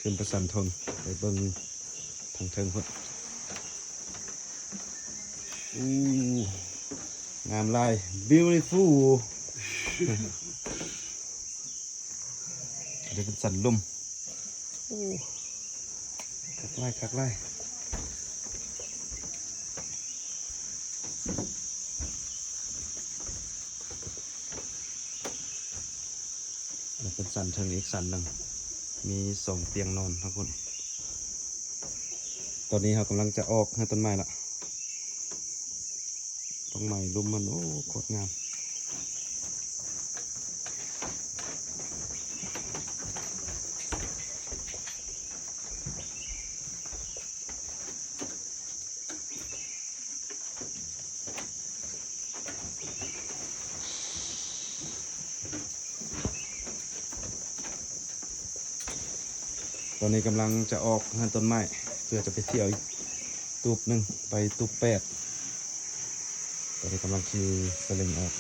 ຂຶ້ນໄປຊັ້ນເທິງ ໄປເບິ່ງທາງເທິງພຸ້ນ. ອູ້ ງາມຫຼາຍ beautiful. ອັນນີ້ເປັນຊັ້ນລຸ່ມ. ໂອ້ ຄັກຫຼາຍ ຄັກຫຼາຍ. ແລ້ວເປັນຊັ້ນເທິງອີກຊັ້ນໜຶ່ງ ມີສອງຕຽງນອນເນາະພຸ້ນ. ຕອນນີ້ເຮົາກຳລັງຈະອອກເຮືອນຕົ້ນໄມ້ລະ ດອກໄມ້ລຸ່ມມັນ ໂອ້ ໂຄດງາມ. ຕອນນີ້ກຳລັງຈະອອກເຮືອນຕົ້ນໄມ້ ເພື່ອຈະໄປທ່ຽວອີກຕູບໜຶ່ງ ໄປຕູບແປດ. ຕອນນີ້ກຳລັງຂີ່ສະລິງອອກ.